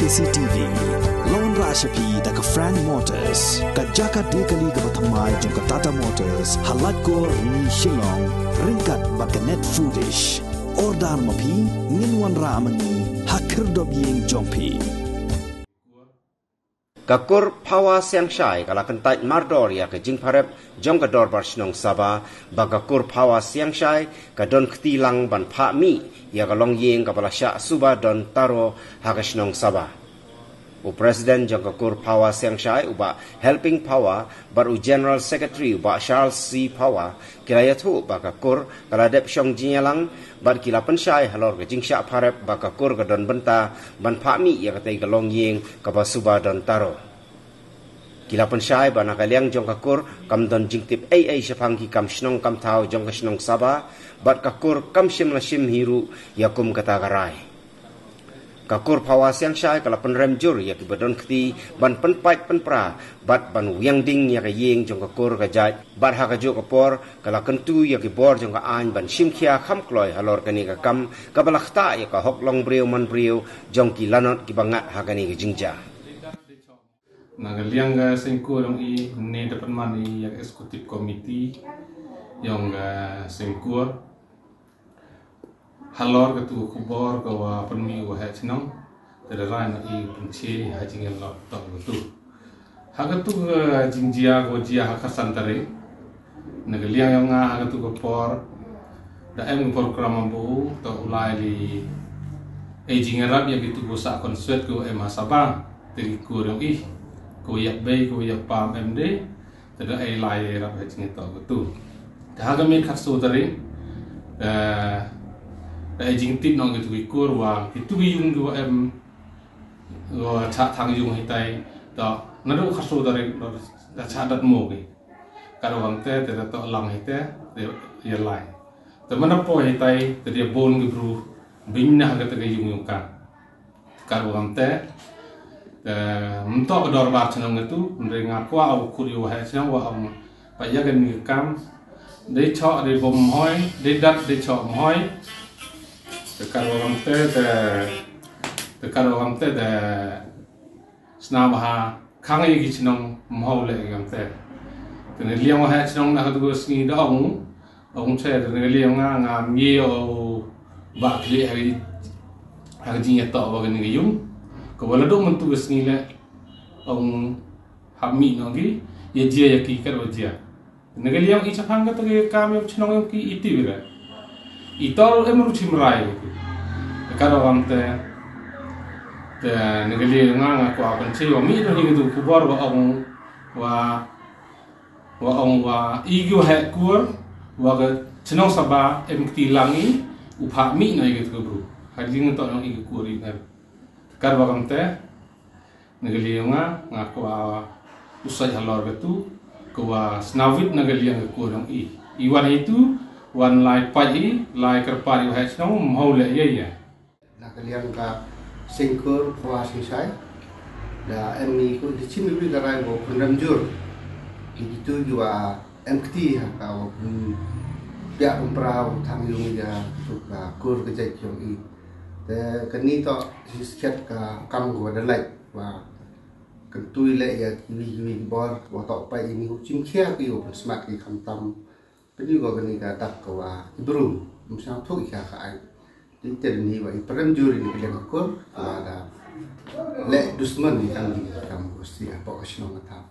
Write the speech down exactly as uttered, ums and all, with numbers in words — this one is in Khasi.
K C T V. Lawan rah sha phi da ka Frank Motors, ka jaka de kali kaba thymmai jong ka Tata Motors, ha Laitkor, Rni, Shillong, ryngkat bad ka Net Foodish. Order ma phi, ngin wanrah ma ngi ha khyrdop ïing jong phi. Ka kur Phawa Siangshai ka la kyntait mardor ïa ka jingpharep jong ka Dorbar Shnong Saba, ba ka kur Phawa Siangshai ka don kti lang ban phah mih ïa ka longïing kaba la shah suba don taro ha ka Shnong Saba. U President jong ka kur Phawa Siangshai, u Bah Helping Phawa, bad u General Secretary, u Bah Charles C Phawa, ki la ïathuh ba ka kur ka la dep shong jingïalang, bad ki la pynshai halor ka jingshah pharep ba ka kur ka don bynta ban phah mih ïa katei ka longïing kaba suba don taro. Ki la pynshai ba na ka liang jong ka kur kam don jingtip ei ei shaphang ki kam shnong kam thaw jong ka Shnong Saba, bad ka kur kam shym la shim hi ruh ïa kum kata ka rai. Ka kur Phawa Siangshai ka la pynrem jur ïa kiba don kti ban pynpait pynpra bad ban wiang ding ïa ka ïing jong ka kur ka jait, bad ha kajuh ka por ka la kyntu ïa ki bor jong ka aiñ ban shim khia kham kloi halor kane ka kam kaba la ktah ïa ka hok longbriew manbriew jong ki lanot kiba ngat ha kane ka jingjia. Na ka liang ka Seng Kur jong i, ne da pynman i ïa ka Executive Committee jong ka Seng Kur halor katu ka khubor ka wa pynmih u Waheh Chnong, te da rai na i pynche ha jingïalap tang katu. Ha katu ka jingjia ka wa jia ha ka san tarik, na ka liang jong nga ha katu ka por da em ka program ba u to u lai li ei jingïarap ïa kitu ko sa konsert ko em ha Sabah, te ki kur jong i, ko ïap bei ko ïap pam em de, te da ei lai ïarap ha jingïatoh katu. Te ha ka miet khatsaw tarik, eh, da ei jingtip nong kitu ki kur wa kitu ki yung ki wa em wa chah thang yung hitai, da naduh khatsaw tarik da chah dat mo ki. Ka da wang te, te da to lang hitai, te ïa lai. Te mana po hitai, te da bun ki bru bing na ha kata ka yung yung ka. Ka da wang te, te mynta ka Dorbar Chnong katu, hynrei nga kwah u khut ïa u Waheh Chnong wa ong, pa ïa kane ka kam, dei choh dei bom mhoi, dei dat dei choh mhoi. Te ka da wang te, te, te ka da wang te, te Sna ba ha khang ïa ki chnong mhaw leh ïa ngam te. Te ne liang wa ha chnong na ka tu sngi da ong, ong che te ne liang nga nga ngi o ba kli ha ki, ha ki jing ya to ba ka ne yung. Ka wala do man tu sngi le ong hap mi no gi ya jia ya ki ka wa jia. Nega liang i chaphang kata ka kam ïa u chnong ïa ki iti bira. I tor em ru chim rai. Ka ro kam te, te nega liang nga nga kwah kan che wa mi no hi katu khubor wa ong wa, wa ong wa i gi wa heh kur wa ka chnong Saba em kti lang i u pha mi no i katu ka bru. Ha jing to no i ka kur i kan. Ka ro kam te. Nega liang nga, nga kwah u sai halor katu, ka wa snawit nega liang ka kur dong i. I wan itu, wan lai pai i, lai kerpar i wa heh chnong, mhaw le ya ya. Nega liang ka sengkur, kwa sing sai. Da em ni ku di chim iwi ka rai bo pun ram jur. Di itu di wa em kti ha ka wa pun pia pun pra u thang yung ya tu ka kur ka jai yung i. Te kani to si sket ka kam ko da lai. Wa kan tui le ya kiwi kiwi bor wa to pa ini hu chim khia ki wa smat ki kham tam. Pini wa kani ka dak ka wa i bru. Msang thuk i ka ka ai. Ti te ni wa i prem juri ni ka leng kur wa da le dusman ni kan di kam ko si ha po ka shnong ka tam.